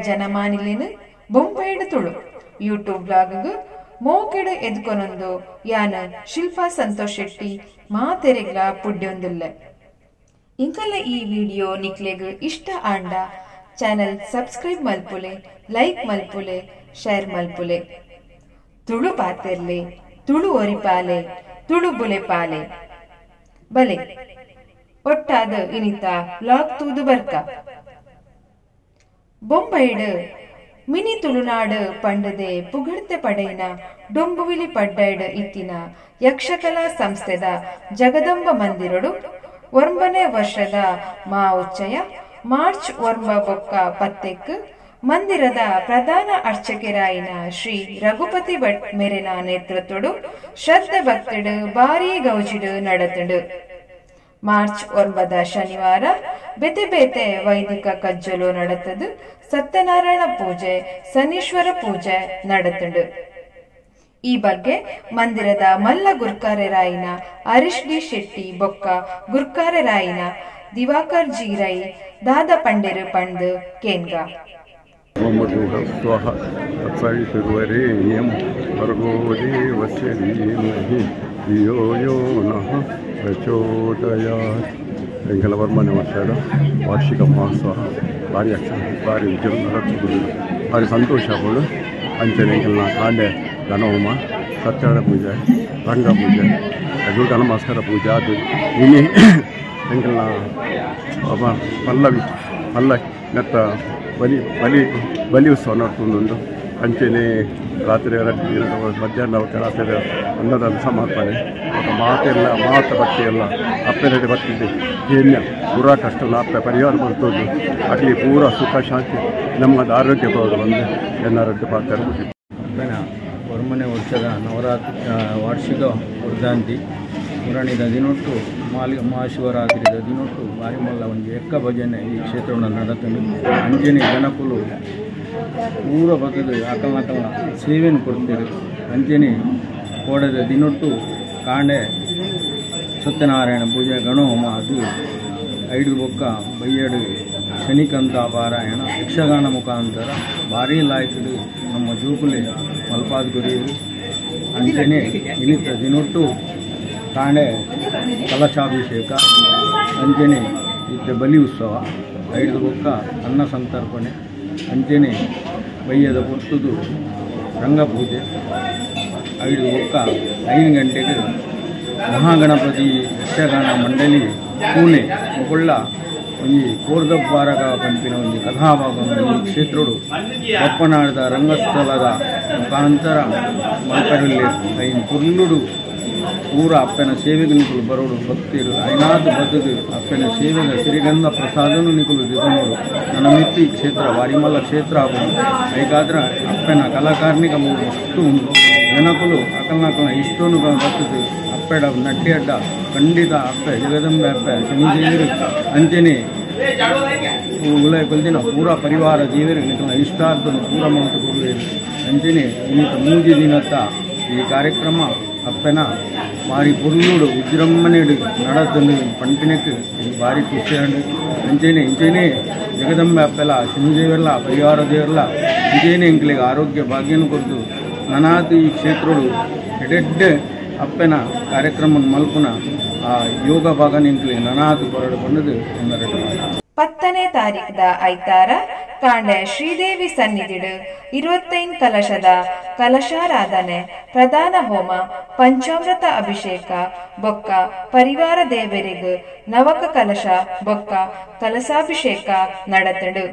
ಜನಮಾನಿಲೇನು ಬೊಂಬೈಡ್ Tulu YouTube blog ಮೋಕೆಡು ಎದ್ಕೊನೊಂದು ಯಾನ ಶಿಲ್ಪಾ ಸಂತೋಷ್ ಶೆಟ್ಟಿ ಮಾತೆರೆಗ್ಲ ಪುಡ್ಯೊಂದುಲ್ಲೆ. ಇಂಕಲ ಈ video ನಿಕ್ಲೆಗ್ ಇಷ್ಟ ಆಂಡ ಚಾನೆಲ್ ಸಬ್ಸ್ಕ್ರೈಬ್ ಮಲ್ಪುಲೆ, ಲೈಕ್ ಮಲ್ಪುಲೆ, ಶೇರ್ ಮಲ್ಪುಲೆ. ತುಳು ಪಾತೆರ್ಲೆ, ತುಳು ಒರಿಪಾಲೆ, ತುಳು ಬುಲೆಪಾಲೆ. ಬಲೆ ಒಟ್ಟಾದ ಇನಿತ ಬ್ಲಾಗ್ ತೂದು ಬರ್ಕ. ಬೊಂಬೈಡ್ ಮಿನಿ ತುಳುನಾಡು ಪಂಡದೆ ಪುಗರ್ತೆ ಪಡೆಯಿನ ಡೊಂಬುವಿಲಿ ಪಡ್ಡೈಡ್ ಇತ್ತಿನ ಯಕ್ಷಕಲಾ ಸಂಸ್ಥೆದ ಜಗದಂಬ ಮಂದಿರಡು 9ನೇ ವರ್ಷದ ಮಾ ಉಚ್ಚಯ ಮಾರ್ಚ್ 9 ಬೊಕ್ಕ 10ಕ್ಕೆ ಮಂದಿರದ ಪ್ರಧಾನ ಅರ್ಚಕರಾಯಿನ ಶ್ರೀ ರಘುಪತಿ ಭಟ್ ಮೇರೆನ ನೇತೃತ್ವಡು ಶ್ರದ್ಧೆ ಭಕ್ತಿಡು ಭಾರೀ ಗೌಜಿಡು ನಡೆತುಂಡು. ಮಾರ್ಚ್ 9 ಶನಿವಾರ ಬೇತೆ ಬೇತೆ ವೈದಿಕ ಕಜ್ಜಲು ನಡೆತದು ಸತ್ಯನಾರಾಯಣ ಪೂಜೆ, ಶನೀಶ್ವರ ಪೂಜೆ ನಡೆತುಂಡು. ಈ ಬಗ್ಗೆ ಮಂದಿರದ ಮಲ್ಲ ಗುರ್ಕಾರೆರಾಯಿನ ಹರೀಶ್ ಡಿ ಶೆಟ್ಟಿ ಬೊಕ್ಕ ಗುರ್ಕಾರೆರಾಯಿನ ದಿವಾಕರ್ ಜಿ ರೈ ದಾದ ಪಂಡೆರು ಪಂಡು ಕೇನ್ಗ. ಎಂಕಲವರ್ಮನೆ ವರ್ಷದ ವಾರ್ಷಿಕ ಮಹೋತ್ಸವ ಭಾರಿ ಭಾರಿ ವಿಜೃಂಭಣೆ, ಭಾರಿ ಸಂತೋಷ ಆಗೋದು. ಅಂಚನೆ ಎಂಕಲ್ನ ಕಾಂಡೆ ಗಣಹೋಮ, ಸತ್ಯನಾರಾಯಣ ಪೂಜೆ, ರಂಗ ಪೂಜೆ, ದುರ್ಗಾ ನಮಸ್ಕಾರ ಪೂಜೆ ಅದು ಇನಿ ಎಂಕಲ್ನ ಪಲ್ಲವಿ ಪಲ್ಲ ನೆತ್ತ ಬಲಿ ಬಲಿ ಬಲಿ ಉತ್ಸವ ನಡ್ತುಂಡು. ಅಂಚನೆ ರಾತ್ರಿ ಮಧ್ಯಾಹ್ನ ರಾತ್ರಿ ಅನ್ನದಾನ ಸಮರ್ಪಣೆ ಮತ್ತು ಮಾತೆಲ್ಲ ಮಾತ ಭಕ್ತಿಯೆಲ್ಲ ಅಪ್ಪೆರಡೆ ಬರ್ತಿದ್ದೆ ಏನ್ಯ ಪೂರಾ ಕಷ್ಟನ ಅಪ್ಪೆ ಪರಿಹಾರ ಬರ್ತದ್ದು. ಅಲ್ಲಿ ಪೂರಾ ಸುಖ ಶಾಂತಿ ನಮ್ಮದು ಆರೋಗ್ಯ ಬರೋದು ಬಂದು ಎಲ್ಲರದ್ದು ಪಾತ್ರ. ಅಪ್ಪನ 9ನೇ ವರ್ಷದ ನವರಾತ್ರಿ ವಾರ್ಷಿಕ ವರ್ಧಾಂತಿ ಪುರಾಣಿದ ದಿನೊಟ್ಟು ಮಹಾಶಿವರಾತ್ರಿದ ದಿನೊಟ್ಟು ಭಾರಿ ಮಲ್ಲ ಒಂದು ಎಕ್ಕ ಭಜನೆ ಈ ಕ್ಷೇತ್ರವನ್ನು ನಡೆತನು. ಅಂಜನೆ ಜನಕುಲು ಪೂರ ಬತ್ತದು ಅಕಲ್ನ ಸೇವೆಯನ್ನು ಕೊಡ್ತೀರಿ. ಅಂಜನೆ ಕೋಡದ ದಿನೊಟ್ಟು ಕಾಂಡೆ ಸತ್ಯನಾರಾಯಣ ಪೂಜೆ, ಗಣಹೋಮ ಅದು ಐದು ಬೊಕ್ಕ ಬೈಯಡು ಶನಿಕಂತ ಪಾರಾಯಣ ಯಕ್ಷಗಾನ ಮುಖಾಂತರ ಭಾರೀ ಲಾಯ್ಕಡು ನಮ್ಮ ಜೋಕುಲೆ ಮಲ್ಪಾದ ಗುರಿಯರು. ಅಂಚನೆ ಇನ್ನಿತ ದಿನೊಟ್ಟು ಕಾಂಡೆ ಕಲಶಾಭಿಷೇಕ, ಅಂಚನೆ ಇದ್ದ ಬಲಿ ಉತ್ಸವ, ಐದು ಬೊಕ್ಕ ಅನ್ನ ಸಂತರ್ಪಣೆ, ಅಂಚನೆ ಬಯ್ಯದ ಪೊರ್ತುದು ರಂಗಪೂಜೆ, ಐದು ಬೊಕ್ಕ 5 ಗಂಟೆಗೆ ಮಹಾಗಣಪತಿ ಯಕ್ಷಗಾನ ಮಂಡಳಿ ಪೂಣೆ ಮುಕೊಳ್ಳ ಒಂಜಿ ಕೋರ್ದಬ್ಬಾರಗ ಪಂಪಿನ ಒಂಜಿ ಕಥಾಭಾಗವನ್ನು ಈ ಕ್ಷೇತ್ರಡು ಬಪ್ಪನಾಡದ ರಂಗಸ್ಥಳದ ಮುಖಾಂತರ ಮಲ್ಪರಲ್ಲಿ ಐನ್ ಪುರ್ಲುಡು ಪೂರ ಅಪ್ಪನ ಸೇವೆಗೆ ನಿಕುಲು ಬರೋಡು ಭಕ್ತಿರು ಐನಾದ ಬದುಕು ಅಪ್ಪನ ಸೇವೆಗೆ ಸಿರಿಗಂಧ ಪ್ರಸಾದನು ನಿಕುಲು ದಿದನೋಡು. ನನ್ನ ಮಿತ್ತಿ ಕ್ಷೇತ್ರ ವಾರಿಮಲ್ಲ ಕ್ಷೇತ್ರ ಆಗುವುದು. ಐಕಾದ್ರ ಅಪ್ಪನ ಕಲಾಕಾರ್ನಿಕ ಮಸ್ತು ಉಂಟು. ಜನಕುಲು ಅಕಲ್ನಕಲ್ನ ಇಷ್ಟೋನು ಬರ್ತದೆ ಅಪ್ಪೆಡ ನಟ್ಟಿ ಅಡ್ಡ ಖಂಡಿತ ಅಪ್ಪೆ ಜಗದಂಬೆ ಅಪ್ಪೆ ಶನಿದೇವರು ಅಂಚನೆ ಉಲಯ ಕೊಲ್ದಿನ ಪೂರ ಪರಿವಾರ ದೇವರು ನಿಕಲ್ನ ಇಷ್ಟಾರ್ಥನು ಪೂರ ಮಾತು ಕೊಡುವರು. ಅಂಚನೆ ಇನ್ನಿತ 3 ದಿನತ್ತ ಈ ಕಾರ್ಯಕ್ರಮ ಅಪ್ಪನ ಭಾರಿ ಪೊರ್ಲುಡು ವಿಜೃಂಭಣೆಡು ನಡತಂದು ಪಂಪಿನಕ್ಕೆ ಭಾರಿ ಖುಷಿಯಾಂಡು. ಅಂಚನೆ ಇಂಚೆನೆ ಜಗದಂಬೆ ಅಪ್ಪೆಲ್ಲ ಶನಿದೇವರ್ಲ ಪರಿವಾರ ದೇವರ್ಲ ಇಂಚೇನೆ ಎಂಕ್ಲೆಗ್ ಆರೋಗ್ಯ ಭಾಗ್ಯನು ಕೊರ್ದು ನನಾತ್ ಈ ಕ್ಷೇತ್ರಡು ಎಡೆಡ್ಡೆ ಅಪ್ಪನ ಕಾರ್ಯಕ್ರಮ ಮಲ್ಪುನ ಆ ಯೋಗ ಭಾಗನ ಎಂಕ್ಲೆಗ್ ನನಾತ್ ಕೊರಡು ಬಂದದು. 10ನೇ ತಾರೀಖದ ಐತಾರ ಕಾಂಡೆ ಶ್ರೀದೇವಿ ಸನ್ನಿಧಿಡು 25 ಕಲಶದ ಕಲಶಾರಾಧನೆ, ಪ್ರಧಾನ ಹೋಮ, ಪಂಚಾಮೃತ ಅಭಿಷೇಕ ಬೊಕ್ಕ ಪರಿವಾರ ದೇವರಿಗೂ ನವಕ ಕಲಶ ಬೊಕ್ಕ ಕಲಸಾಭಿಷೇಕ ನಡೆತಡು.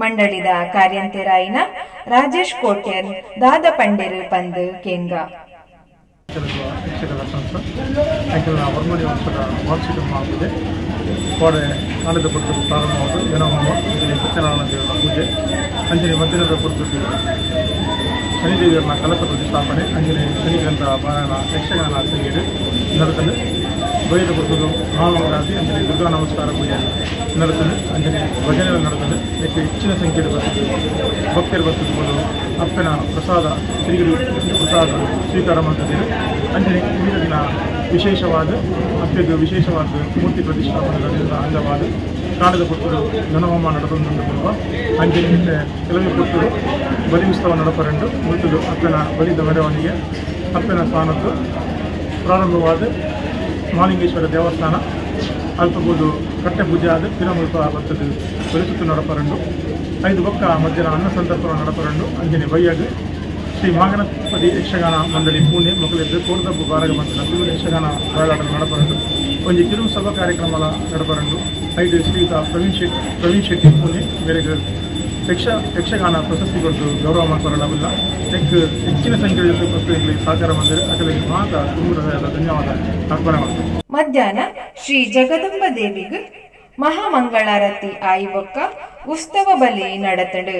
ಮಂಡಳಿದ ಕಾರ್ಯಂತೆರಾಯಿನ ರಾಜೇಶ್ ಕೋಟ್ಯನ್ ದಾದ ಪಂಡೆರು ಪಂದು ಕೇಂಗ. ಕೋಡೆ ನಾಡಿದ ಪುರ್ತುಗು ಪ್ರಾರಂಭವಾದ ಜನಹೋಮ, ಅಂಜನೆ ಸತ್ಯನಾರಾಯಣ ದೇವರ ಪೂಜೆ, ಅಂಜನೆ ಮಧ್ಯಾಹ್ನದ ಪುರ್ತುಗು ಶನಿದೇವಿಯರ ಕಲಶ ಪ್ರತಿಷ್ಠಾಪನೆ, ಅಂಜನೆ ಶನಿಗ್ರಂಥ ಪಾರಾಯಣ ಯಕ್ಷಗಾನ ಸಂಗೀತ ನಡೆತಲು, ಬೈದ ಪುರ್ತುಗು ಮಹಾಮಂಗಳಾರತಿ, ಅಂಜನೆ ದುರ್ಗಾ ನಮಸ್ಕಾರ ಪೂಜೆ ನಡೆತಲು, ಅಂಜನೆ ಭಜನೆಗಳು ನಡೆತಲು. ಹೆಚ್ಚು ಹೆಚ್ಚಿನ ಸಂಖ್ಯೆಯಲ್ಲಿ ಬರ್ತದೆ ಭಕ್ತರು ಬರ್ತದೆ. ಅಪ್ಪನ ಪ್ರಸಾದ ತಿರುಗಿ ಪ್ರಸಾದ ಸ್ವೀಕಾರ ಮಾಡ್ತಿದ್ದೇವೆ. ಅಂಜನೆ ಇಂದಿನ ದಿನ ವಿಶೇಷವಾದ ಅತ್ಯಂತ ವಿಶೇಷವಾದ ಮೂರ್ತಿ ಪ್ರತಿಷ್ಠಾಪನೆ ಅಂಗವಾದ ಕಾಡದ ಪುತ್ತೂರು ಧನಹೋಮ ನಡೆದೊಂದು ಪೂರ್ವ ಅಂಜನೆ ಕೆಲವು ಪುತ್ತೂರು ಬಲಿ ಉತ್ಸವ ನಡಪರೆಂಡು ಮುಳ್ತುದು ಅಪ್ಪನ ಬಲಿದ ಮೆರವಣಿಗೆ ಅಪ್ಪನ ಸ್ಥಾನದ್ದು ಪ್ರಾರಂಭವಾದ ಮಹಾಲಿಂಗೇಶ್ವರ ದೇವಸ್ಥಾನ ಅಲ್ಪಬೋದು ಕಟ್ಟೆ ಪೂಜೆ ಆದ ತಿರುಮಲ್ಪ ಬರ್ತದೆ ಬಲಿಸುತ್ತು ನಡಪರಂಡು 5 ಬೊಕ್ಕ ಮಧ್ಯಾಹ್ನ ಅನ್ನ ಸಂದರ್ಭ ನಡಪರಂಡು ಅಂಜನೆ ಬೈಯಾಗ ಶ್ರೀ ಮಹಾಗಣಪತಿ ಯಕ್ಷಗಾನ ಮಂಡಳಿ ಪುಣೆ ಮಕ್ಕಳಿದ್ದು ಕೋಡದಬ್ಬು ಬಾರಗ ಮಂಡಲ ಯಕ್ಷಗಾನ ಬಯಲಾಟ ನಡಪರಂಡು ಒಂಜಿ ಕಿರು ಸಭಾ ಕಾರ್ಯಕ್ರಮ ನಡಪರಂಡು 5 ಶ್ರೀಯುತ ಪ್ರವೀಣ್ ಶೆಟ್ಟಿ ಪುಣೆ ಮೇರೆಗೆ ಯಕ್ಷಗಾನ ಪ್ರಶಸ್ತಿ ಕೊಟ್ಟು ಗೌರವ ಮಾಡಿಕೊಳ್ಳಲಾಗಿಲ್ಲ. ಹೆಚ್ಚಿನ ಸಂಖ್ಯೆಯಲ್ಲಿ ಪ್ರಸ್ತುತಿಗಳಿಗೆ ಸಹಕಾರ ಮಾಡಿದರೆ ಅಕಲಿಗೆ ಮಾತ್ರ ತುಂಬ ಧನ್ಯವಾದ ಅರ್ಪಣೆ ಮಾಡ್ತಾರೆ. ಮಧ್ಯಾಹ್ನ ಶ್ರೀ ಜಗದಂಬ ದೇವಿಗೆ ಮಹಾಮಂಗಳಾರತಿ ಆಯಿಬೊಕ್ಕ ಉತ್ಸವ ಬಲಿ ನಡೆತಡು.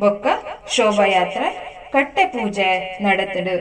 ಬೊಕ್ಕ ಶೋಭಾಯಾತ್ರೆ ಕಟ್ಟೆ ಪೂಜೆ ನಡೆತಡು.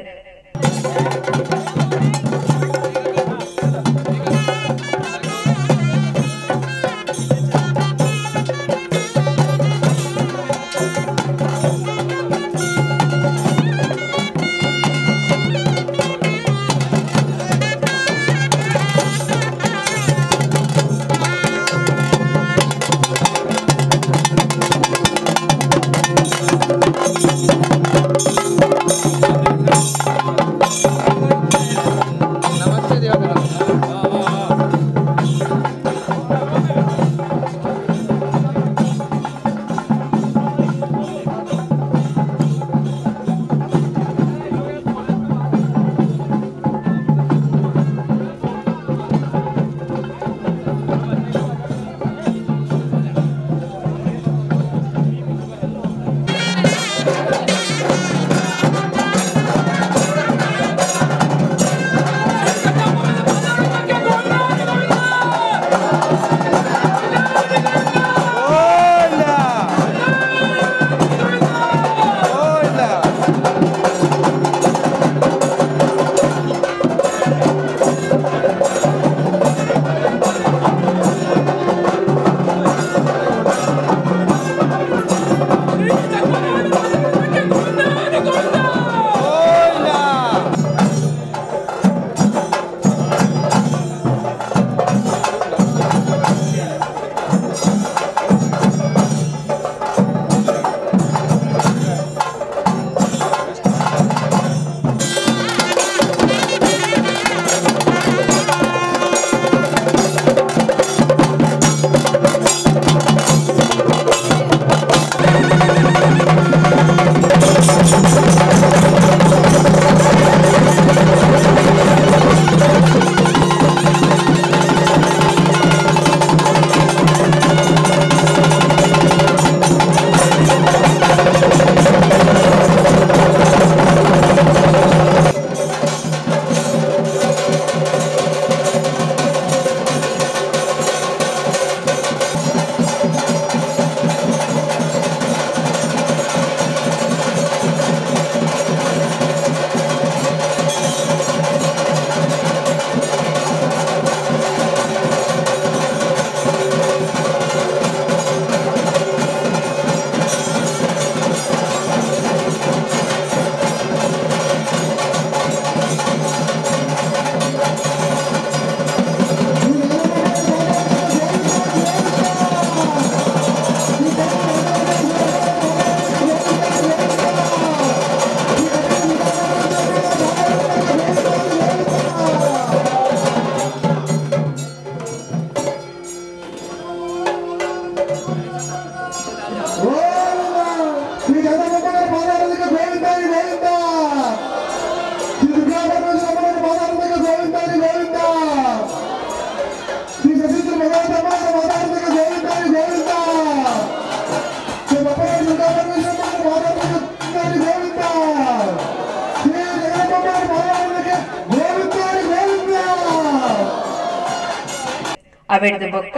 ಅವೆಡ್ದು ಬೊಕ್ಕ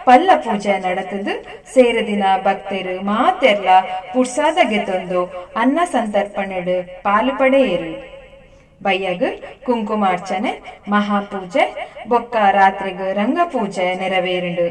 ಪಲ್ಲ ಪೂಜೆ ನಡತದು ಸೇರದಿನ ಭಕ್ತರು ಮಾತೆರ್ಲ ಪುರ್ಸಾದ ಗೆತೊಂದು ಅನ್ನ ಸಂತರ್ಪಣೆಡು ಪಾಲು ಪಡೆಯರು. ಬಯ್ಯಗ್ ಕುಂಕುಮಾರ್ಚನೆ, ಮಹಾಪೂಜೆ ಬೊಕ್ಕ ರಾತ್ರಿಗ್ ರಂಗಪೂಜೆ ನೆರವೇರುಂಡು.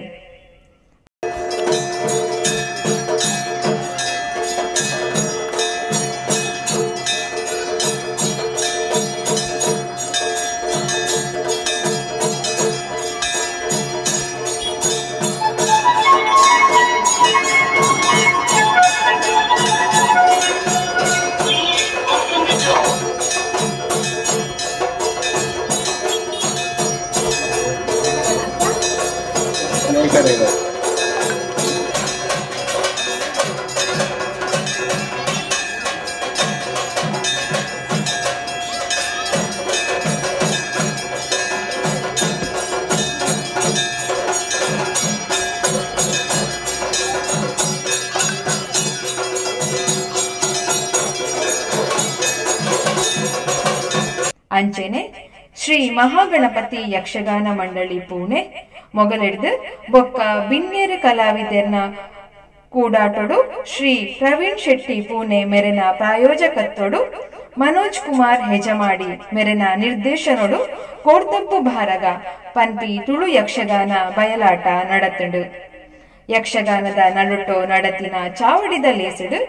ಅಂಚೆನೆ ಶ್ರೀ ಮಹಾಗಣಪತಿ ಯಕ್ಷಗಾನ ಮಂಡಳಿ ಪುಣೆ ಮೊಗಲೆಡ್ದು ಬೊಕ್ಕ ಬಿನ್ನೇರು ಕಲಾವಿದರ್ನ ಕೂಡಾಟೊಡು ಶ್ರೀ ಪ್ರವೀಣ್ ಶೆಟ್ಟಿ ಪುಣೆ ಮೆರೆನ ಪ್ರಾಯೋಜಕತ್ವಡು ಮನೋಜ್ ಕುಮಾರ್ ಹೆಜಮಾಡಿ ಮೆರೆನ ನಿರ್ದೇಶನೊಡು ಕೋಡ್ದಬ್ಬು ಭಾರಗ ಪನ್ಪಿ ತುಳು ಯಕ್ಷಗಾನ ಬಯಲಾಟ ನಡತುಂಡು. ಯಕ್ಷಗಾನದ ನಡುಟು ನಡತಿನ ಚಾವಡಿದ ಲೇಸುಡು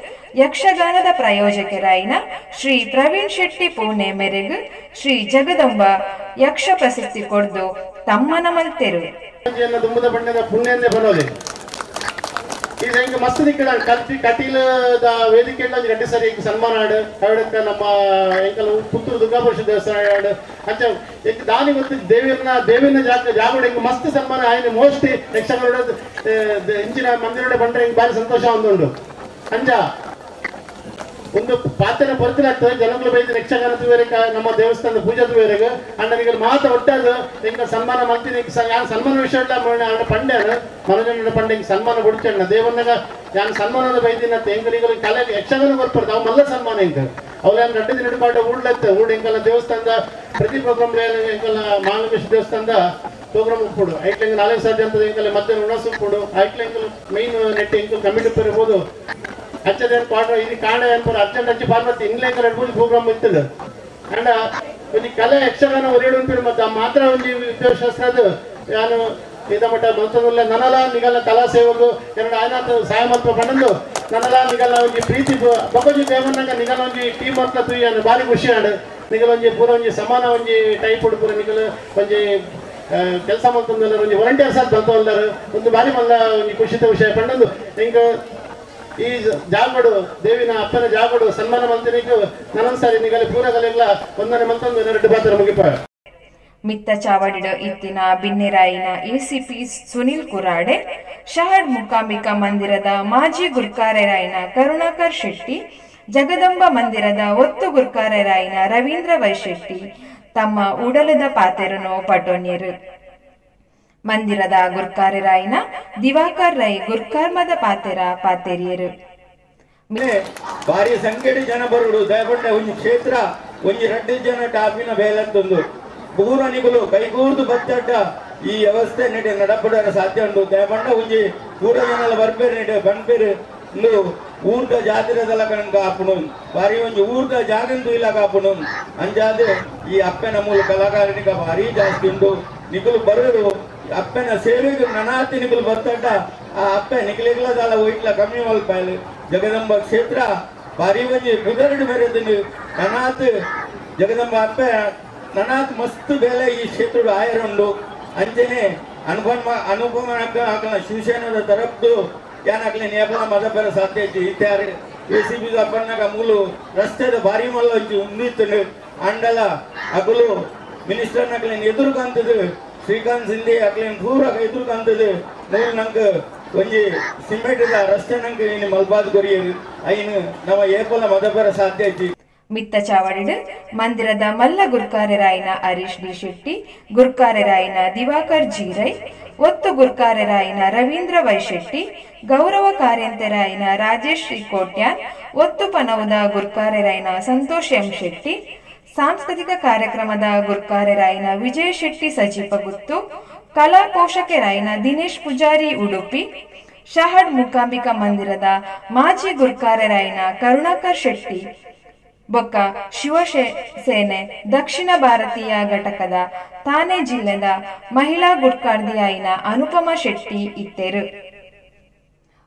ಯಕ್ಷಗಾನದ ಪ್ರಾಯೋಜಕರಾಯಿನ ಶ್ರೀ ಪ್ರವೀಣ್ ಶೆಟ್ಟಿ ಪುಣೆ ಮೆರೆಗ್ ಶ್ರೀ ಜಗದಂಬ ಯಕ್ಷ ಪ್ರಶಸ್ತಿ ಕೊಡ್ದು ತಮ್ಮನ ಮಲ್ತೆರು. ಮಸ್ತ್ ಕಟೀಲದ ವೇದಿಕೆ ರಡ್ಡಿ ಸರಿ ಸನ್ಮಾನ ಆಡು ಕವಿಡಕ್ಕ ನಮ್ಮ ಎಂಕಲ್ ಪುತ್ತೂರು ದುರ್ಗಾಪುರುಷ ದೇವಸ್ಥಾನ ಆಡು ಅಂಚ ದಾನಿ ಗೊತ್ತು ದೇವಿನ ದೇವಿನ ಜಾಗ ಜಾಗೋಡು ಎಂಕ್ ಮಸ್ತ್ ಸನ್ಮಾನ ಆಯ್ನ ಮೋಸ್ಟ್ ಯಕ್ಷಗಾನ ಇಂಚಿನ ಮಂದಿರೋಡೆ ಬಂದ್ರೆ ಎಂಕ್ ಬಾರಿ ಸಂತೋಷ ಒಂದುಂಡು. ಅಂಚ ಒಂದು ಪಾತ್ರೆ ಪೊರ್ತಲಾಗ್ತದೆ ಜನಗಳು ಬೈದ ಯಕ್ಷಗಾನ ಬೇರೆ ನಮ್ಮ ದೇವಸ್ಥಾನದ ಪೂಜಾ ಬೇರೆಗೆ ಅಣ್ಣನಿಗೆ ಮಾತ ಒಟ್ಟಾದ ಎಂಕ ಸನ್ಮಾನ ಮಾಡ್ತೀನಿ. ಯಾನ್ ಸನ್ಮಾನ ವಿಷಯ ಅಣ್ಣ ಪಂಡ್ಯಾನ ಮನೋಜನ ಪಂಡೆ ಸನ್ಮಾನ ಕೊಡ್ತೇನೆ ದೇವನ್ನಾಗ ಯಾನ್ ಸನ್ಮಾನದ ಬೈದಿನ ಎಂಕಲಿಗೆ ಕಲೆ ಯಕ್ಷಗಾನ ಬರ್ಪರ್ದು ಅವ್ ಮಲ್ಲ ಸನ್ಮಾನ ಎಂಕ ಅವ್ರು ಯಾನ್ ರಡ್ಡು ದಿನ ಪಾಠ ಊಡ್ಲತ್ತ ಊಡ್ ಎಂಕಲ್ಲ ದೇವಸ್ಥಾನದ ಪ್ರತಿ ಪ್ರೋಗ್ರಾಮ್ ಎಂಕಲ್ಲ ಮಹಾಲಕ್ಷ್ಮಿ ದೇವಸ್ಥಾನದ ಪ್ರೋಗ್ರಾಮ್ ಉಪ್ಪುಡು ಐಟ್ಲೆಂಗ್ ನಾಲ್ಕು ಸಾಧ್ಯ ಅಂತದ ಎಂಕಲ್ಲ ಮಧ್ಯಾಹ್ನ ಉಣಸು ಉಪ್ಪುಡು ಐಟ್ಲೆಂಗ್ ಮೈನ್ ನೆಟ್ ಎಂಕಲ್ ಕಮಿಟಿ ಇರ್ಬೋದು ಅಚ್ಚದೇನು ಪಾಠ ಇದು ಕಾಣ ಏನ್ಪುರ ಅರ್ಜೆಂಟ್ ಅಚ್ಚಿ ಪಾರ್ವತಿ ಇಂಗ್ಲೆಂಡ್ ಎರಡು ಪ್ರೋಗ್ರಾಮ್ ಇರ್ತದೆ. ಅಂಡ ಒಂಜಿ ಕಲೆ ಯಕ್ಷಗಾನ ಒರಿಯಡು ಉಂಟು ಮತ್ತೆ ಮಾತ್ರ ಒಂಜಿ ವಿದ್ಯಾಶಾಸ್ತ್ರದ ಯಾನು ಇದ ಮಟ್ಟ ಮಂತ್ರದಲ್ಲ ನನಲ ನಿಗಲ್ಲ ಕಲಾ ಸೇವಕು ಎರಡು ಆಯ್ನಾಥ ಸಹಾಯ ಮಲ್ಪ ಪಂಡಂದು ನನಲ ನಿಗಲ್ಲ ಒಂಜಿ ಪ್ರೀತಿ ಬೊಕೊಂಜಿ ದೇವನ್ನಾಗ ನಿಗಲ ಒಂಜಿ ಟೀಮ್ ವರ್ಕ್ ತುಯ್ಯಾನು ಭಾರಿ ಖುಷಿ ಆಡು ನಿಗಲ ಒಂಜಿ ಪೂರ ಒಂಜಿ ಸಮಾನ ಒಂಜಿ ಟೈಪ್ ಪೂರ ನಿಗಲ ಒಂಜಿ ಕೆಲಸ ಮಲ್ತಂದಲ್ಲ ಒಂಜಿ ವಾಲಂಟಿಯರ್ಸ್ ಆದ್ ಬಂತವಲ್ಲರು ಒಂದು ಭಾರಿ ಮಲ್ಲ ಒಂಜಿ ಖುಷಿತ ವಿಷಯ ಪಂಡಂದು ಹಿಂಗ ಈ ಜಾಗಡು ದೇವಿನ ಅಪ್ಪನ ಜಾಗಡು ಸನ್ಮಾನ ಮಂತ್ರಿಗೂ ನನೊಂದ್ಸಾರಿ ನಿಗಲಿ ಪೂರಗಲೆಲ್ಲ ಒಂದನೆ ಮಂತೊಂದು ಎರಡು ಪಾತ್ರ ಮುಗಿಪ. ಮಿತ್ತ ಚಾವಡಿಡ ಇತ್ತಿನ ಬಿನ್ನೆರಾಯಿನ ಎಸಿಪಿ ಸುನಿಲ್ ಕುರಾಡೆ, ಶಹರ್ ಮೂಕಾಂಬಿಕಾ ಮಂದಿರದ ಮಾಜಿ ಗುರ್ಕಾರೆರಾಯಿನ ಕರುಣಾಕರ್ ಶೆಟ್ಟಿ, ಜಗದಂಬ ಮಂದಿರದ ಒತ್ತು ಗುರ್ಕಾರೆರಾಯಿನ ರವೀಂದ್ರ ವೈಶೆಟ್ಟಿ ತಮ್ಮ ಉಡಲದ ಪಾತೆರನು ಪಟೋನ್ಯರು. ಮಂದಿರದ ಗುರ್ಕಾರೆರಾಯಿನ ದಿವಾಕರ್ ರೈ ಗುರ್ಕರ್ಮದ ಪಾತೆರ ಪಾತೆರಿಯರು. ಭಾರಿ ಸಂಖ್ಯೆ ಜನ ಬರುಡು ದಯಪಟ್ಟ ಒಂಜಿ ಕ್ಷೇತ್ರ ಒಂಜಿ ರಡ್ಡು ಜನ ಟಾಪಿನ ಬೇಲತ್ತೊಂದು ಪೂರನಿಗುಲು ಕೈಗೂರ್ದು ಬತ್ತಡ್ಡ ಈ ವ್ಯವಸ್ಥೆ ನೆಡೆ ನಡಪಡರ ಸಾಧ್ಯ ಉಂಟು. ದಯಪಂಡ ಒಂಜಿ ಪೂರ ಜನಲ ಬರ್ಪೇರು ನೆಡೆ ಬನ್ಪೇರು ಇಂದು ಊರ್ದ ಜಾತಿರದಲ್ಲ ಕಣಕ ಆಪುಣು ಭಾರಿ ಒಂಜಿ ಊರ್ದ ಜಾಗಂದು ಇಲ್ಲ ಕಾಪುಣು ಅಂಜಾದೆ ಈ ಅಪ್ಪನ ಮೂಲ ಕಲಾಕಾರನಿಗ ಭಾರಿ ಜಾಸ್ತಿ ಉಂಟು. ನಿಗುಲು ಬರೋದು ಅಪ್ಪನ ಸೇವೆಗೆ ನನಾತಿ ನಿಗುಲು ಬರ್ತಟ ಆ ಅಪ್ಪೆ ನಿಗಲಿಗ್ಲದಾಲ ಒಯ್ಟ್ಲ ಕಮ್ಮಿ ಮಲ್ಪಾಯಲು ಜಗದಂಬ ಕ್ಷೇತ್ರ ಭಾರಿ ಒಂಜಿ ಬುದರಡು ಮೇರೆದು ನನಾತ್ ಜಗದಂಬ ಅಪ್ಪೆ ನನಾತ್ ಮಸ್ತ್ ಬೇಲೆ ಈ ಕ್ಷೇತ್ರದ ಆಯರುಂಡು. ಅಂಚನೆ ಅನುಪಮ ಅನುಪಮ ಶಿವಸೇನದ ತರಫ್ದು ಯಾನಾಗ್ಲಿ ನೇಪಲ ಮದಪರ ಸಾಧ್ಯ ಇತ್ಯಾರು A C B ಅಪ್ಪನಾಗ ಮೂಲು ರಸ್ತೆದ ಭಾರಿ ಮಲ್ಲ ಉಂದಿತ್ತು ಅಂಡಲ ಅಗಲು ಮಿನಿಸ್ಟರ್ ನಕ್ಲಿನ ಎದುರುಕಂತದ್ದು ಶ್ರೀಕಾಂತ್ ಸಿಂಧೆ ಅಕ್ಲಿನ ಪೂರ ಎದುರುಕಂತದ್ದು ಮೂಲು ನಂಗೆ ಒಂಜಿ ಸಿಮೆಂಟ್ ರಸ್ತೆ ನಂಗೆ ಇನ್ನು ಮಲ್ಬಾದ್ ಕೊರಿಯರು ಐನು ನಮ್ಮ ಏಪಲ ಮದಪರ ಸಾಧ್ಯ ಐತಿ. ಮಿತ್ತ ಚಾವಡಿಡು ಮಂದಿರದ ಮಲ್ಲ ಗುರ್ಕಾರೆರಾಯಿನ ಹರೀಶ್ ಡಿ ಶೆಟ್ಟಿ, ಗುರ್ಕಾರೆರಾಯಿನ ದಿವಾಕರ್ ಜೀರೈ, ಒತ್ತು ಗುರ್ಕಾರೆರಾಯಿನ ರವೀಂದ್ರ ವೈಶೆಟ್ಟಿ, ಗೌರವ ಕಾರ್ಯಂತೆರಾಯಿನ ರಾಜೇಶ್ ಶ್ರೀ ಕೋಟ್ಯಾನ್, ಒತ್ತು ಪನವುದ ಗುರ್ಕಾರೆರಾಯಿನ ಸಂತೋಷ್ ಎಂ ಶೆಟ್ಟಿ, ಸಾಂಸ್ಕೃತಿಕ ಕಾರ್ಯಕ್ರಮದ ಗುರ್ಕಾರೆರಾಯಿನ ವಿಜಯ ಶೆಟ್ಟಿ ಸಜೀಪಗುತ್ತು, ಕಲಾ ಪೋಷಕರಾಯಿನ ದಿನೇಶ್ ಪೂಜಾರಿ ಉಡುಪಿ, ಶಹಡ್ ಮೂಕಾಂಬಿಕಾ ಮಂದಿರದ ಮಾಜಿ ಗುರ್ಕಾರರಾಯಿನ ಕರುಣಾಕರ್ ಶೆಟ್ಟಿ ಬೊಕ್ಕ ಶಿವಸೇನೆ ದಕ್ಷಿಣ ಭಾರತೀಯ ಘಟಕದ ಥಾನೆ ಜಿಲ್ಲೆದ ಮಹಿಳಾ ಗುರ್ಕಾರ್ದಿಯಾಯಿನ ಅನುಪಮ ಶೆಟ್ಟಿ ಇತ್ತೆರು.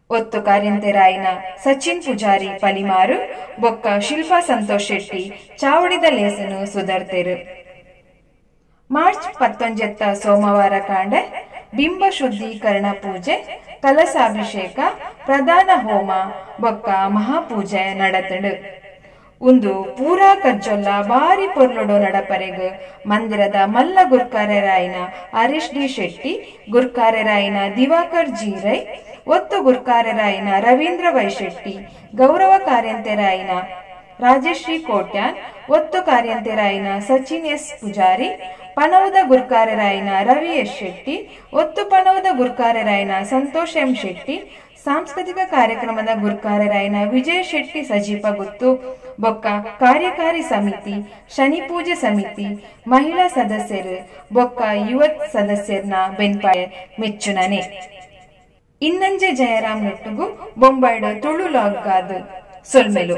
ಒತ್ತು ಕಾರ್ಯಂತೆರಾಯಿನ ಸಚಿನ್ ಪೂಜಾರಿ ಪಲಿಮಾರು ಬೊಕ್ಕ ಶಿಲ್ಪಾ ಸಂತೋಷ್ ಶೆಟ್ಟಿ ಚಾವಡಿದ ಲೇಸನು ಸುಧರ್ತೆರು. ಮಾರ್ಚ್ 19 ಸೋಮವಾರ ಕಾಂಡೆ ಬಿಂಬ ಶುದ್ಧೀಕರಣ ಪೂಜೆ, ಕಲಸಾಭಿಷೇಕ, ಪ್ರಧಾನ ಹೋಮ ಬೊಕ್ಕ ಮಹಾಪೂಜೆ ನಡತಂಡು. ಉಂದು ಪೂರಾ ಕಜ್ಜೊಲ್ಲ ಬಾರಿ ಪೊರ್ಲುಡು ನಡಪರೆಗ್ ಮಂದಿರದ ಮಲ್ಲ ಗುರ್ಕಾರರಾಯಿನ ಹರೀಶ್ ಡಿ ಶೆಟ್ಟಿ, ಗುರ್ಕಾರರಾಯಿನ ದಿವಾಕರ್ ಜಿ ರೈ, ಒತ್ತು ಗುರ್ಕಾರರಾಯಿನ ರವೀಂದ್ರ ವೈ ಶೆಟ್ಟಿ, ಗೌರವ ಕಾರ್ಯಂತೆರಾಯಿನ ರಾಜಶ್ರೀ ಕೋಟ್ಯಾನ್, ಒತ್ತು ಕಾರ್ಯಂತೆರಾಯಿನ ಸಚಿನ್ ಎಸ್ ಪೂಜಾರಿ, ಪಣವುದ ಗುರ್ಕಾರರಾಯಿನ ರವಿ ಎಸ್ ಶೆಟ್ಟಿ, ಒತ್ತು ಪಣವುದ ಗುರ್ಕಾರರಾಯಿನ ಸಂತೋಷ್ ಎಂ ಶೆಟ್ಟಿ, ಸಾಂಸ್ಕೃತಿಕ ಕಾರ್ಯಕ್ರಮದ ಗುರ್ಕಾರರಾಯಿನ ವಿಜಯ ಶೆಟ್ಟಿ ಸಜೀಪ ಗುತ್ತು ಬೊಕ್ಕ ಕಾರ್ಯಕಾರಿ ಸಮಿತಿ, ಶನಿ ಪೂಜೆ ಸಮಿತಿ, ಮಹಿಳಾ ಸದಸ್ಯರು ಬೊಕ್ಕ ಯುವ ಸದಸ್ಯರ್ನ ಬೆನ್ಪಾಯ ಮೆಚ್ಚುನನೆ. ಇನ್ನಂಜೆ ಜಯರಾಮ್ ನೆಟ್ಟುಗು ಬೊಂಬೈಡು ತುಳು ಲಾಗ್ಗಾದು ಸೊಲ್ಮೆಲು.